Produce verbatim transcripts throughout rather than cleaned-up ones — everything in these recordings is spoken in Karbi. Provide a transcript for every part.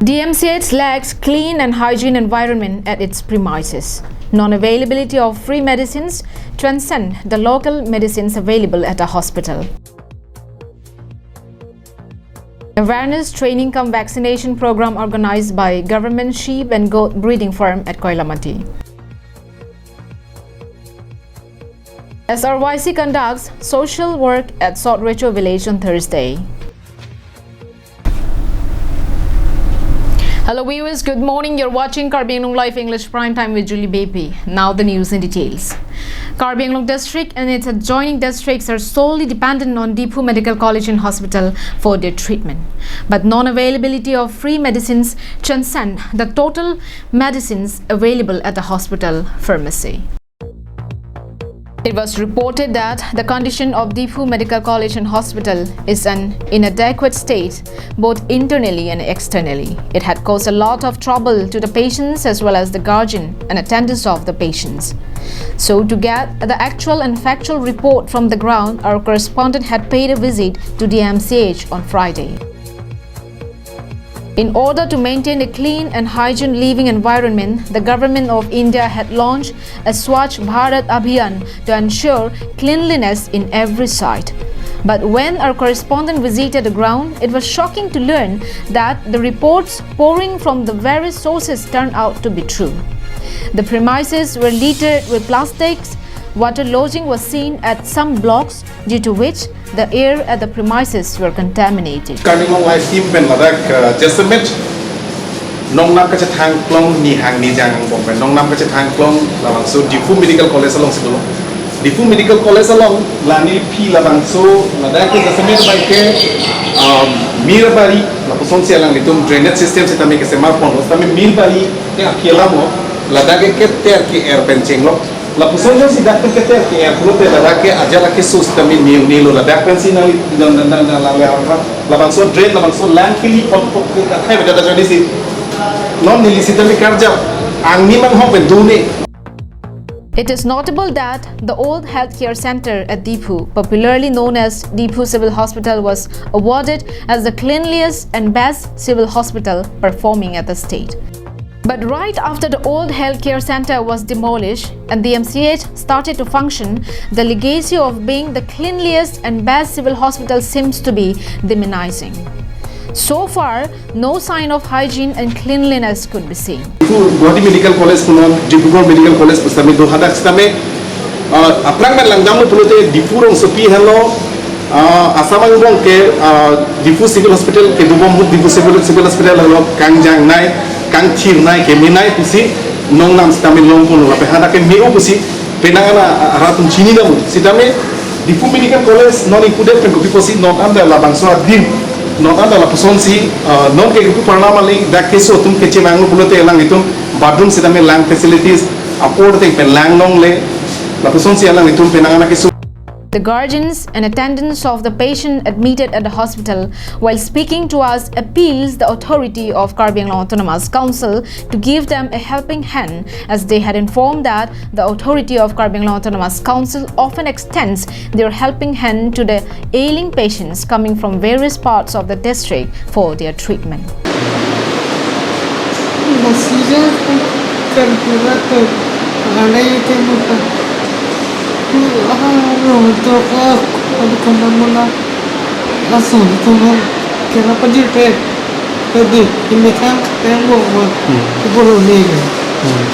D M C H lacks clean and hygiene environment at its premises. Non-availability of free medicines transcend the local medicines available at a hospital. Awareness training cum vaccination program organized by Government Sheep and Goat Breeding Farm at Koilamati. S R Y C conducts social work at Sot Recho village on Thursday. Hello viewers, good morning. You're watching Karbi Anglong Live English Prime Time with Julie Beypi. Now the news in details. Karbi Anglong district and its adjoining districts are solely dependent on Diphu Medical College and Hospital for their treatment. But non-availability of free medicines transcend the total medicines available at the hospital pharmacy. It was reported that the condition of Diphu Medical College and Hospital is an inadequate state, both internally and externally. It had caused a lot of trouble to the patients as well as the guardian and attendants of the patients. So, to get the actual and factual report from the ground, our correspondent had paid a visit to D M C H on Friday. In order to maintain a clean and hygiene living environment, the Government of India had launched a Swachh Bharat Abhiyan to ensure cleanliness in every site. But when our correspondent visited the ground, it was shocking to learn that the reports pouring from the various sources turned out to be true. The premises were littered with plastics, water lodging was seen at some blocks, due to which the air at the premises were contaminated. Karbi Anglong Live Team pen ladak, uh, jasemet nongnam kachethang klong nihang nijang angbong pen nongnam kachethang klong labangso Diphu Medical College alongsi dolo. Diphu Medical College along la neliphi labangso ladak ke jasemet bai ke, um, mirbari lapusonsi alanglitum drainage system sitame kesemar ponlo, sitame mirbari ke aphi alam lo, ladak ke keter ke-er pen chenglo. Lapuson jongsi dak pen keter ke-er pulote ladak ke ajat lake sus kami niu nilo, ladak pensi nang nang nang nang nang la la la labangso drain, labangso lang kili pot pot ke kathai beda da jodi si. Non neli sitame karjap angni manghong pen dune. It is notable that the old healthcare center at Diphu, popularly known as Diphu Civil Hospital, was awarded as the cleanliest and best civil hospital performing at the state. But right after the old healthcare center was demolished and the M C H started to function, the legacy of being the cleanliest and best civil hospital seems to be diminishing. So far, no sign of hygiene and cleanliness could be seen. Diphu Guwahati Medical College punon, Dibrugarh Medical College pusitame do, hadak sitame, ah, aphrang pen langdamlo pulote Diphu rongsopi henlo, ah, Assam angbong ke, ah, Diphu Civil Hospital kedobom ahut Diphu Civil, Civil Hospital henlo, kangjangnei, kangthirnei, kemenei pusi nongnam sitame longponlo, lapen hadak ke me-o pusi penang ana, ah, rat atum chinidamlo. Sitame Diphu Medical College non ingkudet pen kopi pusi non anta labangso adim, non anta lapusonsi, ah, non ke kopi parnam ali dak keso atum kechevanglo pulote alanglitum bathroom sitame lang facilities apor ateng pen lang longle, lapusonsi alanglitum penang ana keso. The guardians and attendants of the patient admitted at the hospital, while speaking to us, appeals the authority of Karbi Anglong Autonomous Council to give them a helping hand, as they had informed that the authority of Karbi Anglong Autonomous Council often extends their helping hand to the ailing patients coming from various parts of the district for their treatment. Masih kan kira tu ada itu muka. Ah, roh tu kok ada kena mula langsung tu kan kira pajit eh. Jadi ini kan tembok buat Hmm. Ibu Roni kan. Hmm.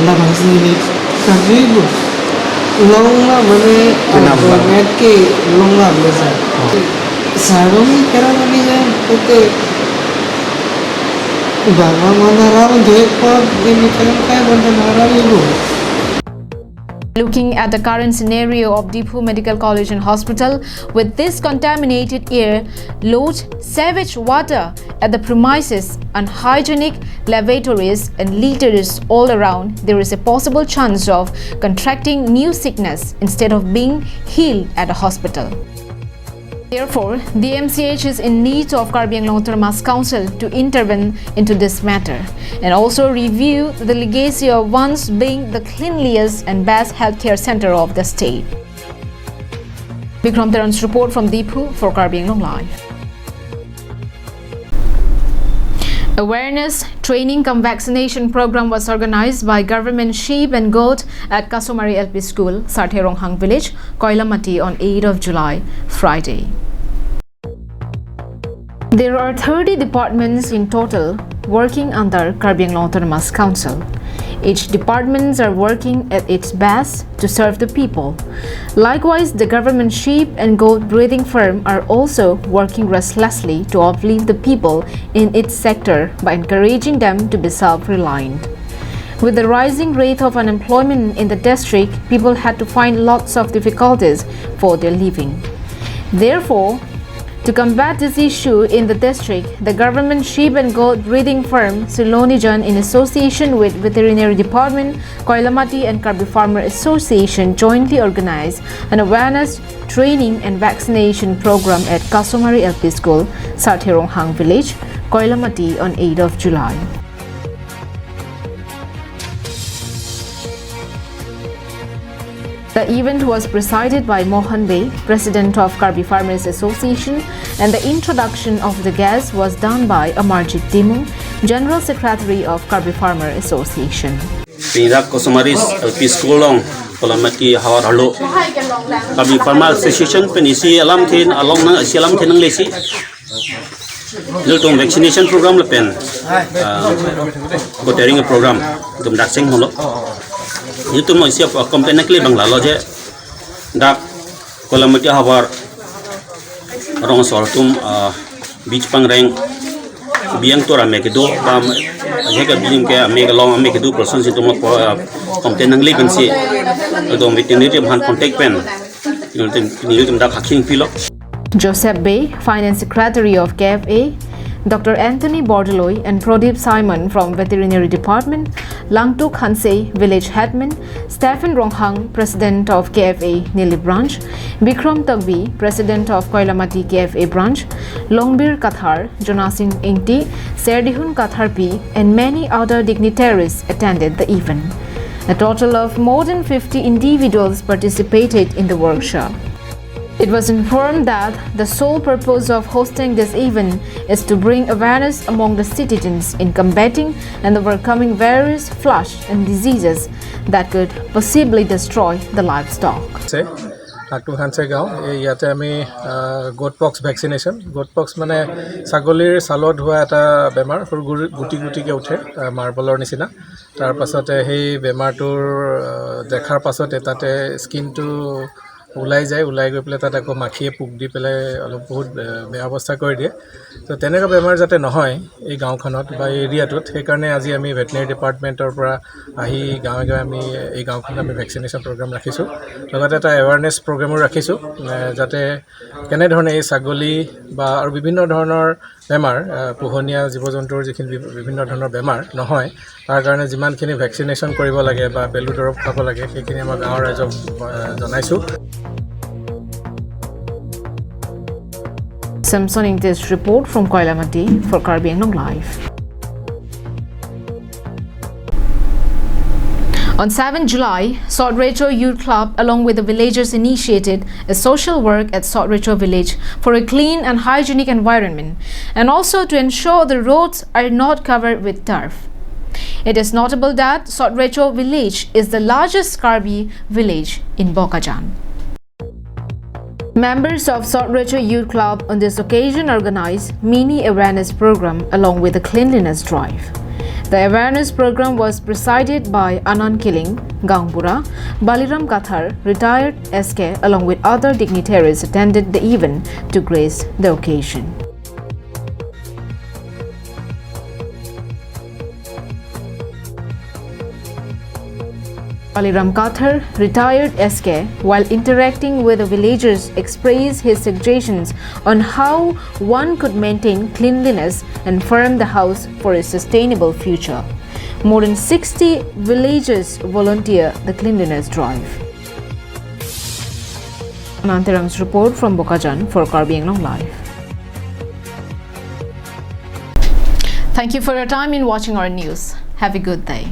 Labangsi ini kan ibu. Long lah mana Kenapa? Agak ke long lah biasa. Oh. Sarung kira mana ya? Oke. Bang mana ram dek por ini kan kayak mana ram ibu. Looking at the current scenario of Diphu Medical College and Hospital, with this contaminated air, loads, sewage water at the premises, unhygienic lavatories and litters all around, there is a possible chance of contracting new sickness instead of being healed at a hospital. Therefore, the M C H is in need of Karbi Anglong Autonomous Council to intervene into this matter and also review the legacy of once being the cleanliest and best healthcare center of the state. Bikram Teron's report from Diphu for Karbi Anglong Live. Awareness training cum vaccination program was organized by Government Sheep and Goat at Kasomari L P School, Sarthe Ronghang Village, Koilamati on eighth of July, Friday. There are thirty departments in total working under Karbi Anglong Autonomous Council. Each departments are working at its best to serve the people. Likewise, the government sheep and goat breeding firm are also working restlessly to uplift the people in its sector by encouraging them to be self-reliant. With the rising rate of unemployment in the district, people had to find lots of difficulties for their living. Therefore, to combat this issue in the district, the government sheep and goat breeding firm Silonijan, in association with Veterinary Department, Koilamati and Karbi Farmer Association, jointly organized an awareness training and vaccination program at Kasomari L P School, Sarthe Ronghang Village, Koilamati on eighth of July. The event was presided by Mohan Bey, President of Karbi Farmers Association, and the introduction of the guests was done by Amarjit Timung, General Secretary of Karbi Farmer Association. Pini dak Kasomari L P School along, Koilamati havar arlo, Karbi Farmer Association pen isi alamthe along nang, isi alamthe nanglesi. Nelitum vaccination program lapen, ah, bot-ering program nelitum dak cheng holo. Nelitum isi complaint nangkele abang lalo je, dak Koilamati havar rong asor atum, ah, bich pangreng, biang tor ame kedo, bam, ajak ke biang ke ame kelong ame kedo, person si atum, ah, complaint nangle pensi, nelitum veterinary team aphan contact pen, nelitum, nelitum dak haking pilo. Joseph Bey, Finance Secretary of K F A, Doctor Anthony Bordoloi and Pradip Simon from Veterinary Department, Langtuk Hanse, Village Headman, Stephen Ronghang, President of K F A Nilip Branch, Bikram Tokbi, President of Koilamati K F A Branch, Longbir Kathar, Jonasing Ingti, Serdihun Katharpi, and many other dignitaries attended the event. A total of more than fifty individuals participated in the workshop. It was informed that the sole purpose of hosting this event is to bring awareness among the citizens in combating and overcoming various flush and diseases that could possibly destroy the livestock. আছে, নাকটুং হানছে গাঁও। এই ইয়াতে আমি, ah, goat pox vaccination, goat pox মানে ছাগলীৰ ছালত হোৱা এটা বেমাৰ, সৰু গুৰি, গুটি গুটিকে উঠে, আহ, মাৰ্বলৰ নিচিনা। তাৰ পাছতে সেই বেমাৰটোৰ, আহ, দেখাৰ পাছতে তাতে স্কিনটো ওলাই যায়, ওলাই গৈ পেলাই তাত আকৌ মাখিয়ে পোক দি পেলাই অলপ বহুত, আহ, বেয়া অৱস্থা কৰি দিয়ে। তো তেনেকুৱা বেমাৰ যাতে নহয় এই গাঁওখনত বা এই এৰিয়াটোত, সেইকাৰণে আজি আমি ভেটেৰিনেৰী ডিপাৰ্টমেণ্টৰ পৰা আহি গাঁৱে গাঁৱে আমি এই গাঁওখনত আমি ভেকচিনেশ্যন প্ৰগ্ৰাম ৰাখিছোঁ। লগতে এটা এৱাৰনেছ প্ৰগ্ৰামো ৰাখিছোঁ, আহ, যাতে কেনেধৰণে এই ছাগলী বা আৰু বিভিন্ন ধৰণৰ বেমাৰ, আহ, পোহনীয়া জীৱ জন্তুৰ যিখিনি বি-, বিভিন্ন ধৰণৰ বেমাৰ নহয়, তাৰ কাৰণে যিমানখিনি ভেকচিনেশ্যন কৰিব লাগে বা পেলু দৰৱ খাব লাগে, সেইখিনি আমাৰ গাঁৱৰ ৰাইজক, আহ, জনাইছোঁ। Samson Ingti's report from Koilamati for Karbi Anglong Live. On seventh July, Sot Recho Youth Club, along with the villagers, initiated a social work at Sot Recho village for a clean and hygienic environment, and also to ensure the roads are not covered with turf. It is notable that Sot Recho village is the largest Karbi village in Bokajan. Members of Sot Recho Youth Club on this occasion organized mini awareness program along with a cleanliness drive. The awareness program was presided by Anand Killing, Gaonbura, Baliram Kathar, retired S K, along with other dignitaries attended the event to grace the occasion. Baliram Kathar, retired S K, while interacting with the villagers, expressed his suggestions on how one could maintain cleanliness and firm the house for a sustainable future. More than sixty villagers volunteer the cleanliness drive. Anantaram's report from Bokajan for Karbi Anglong Live. Thank you for your time in watching our news. Have a good day.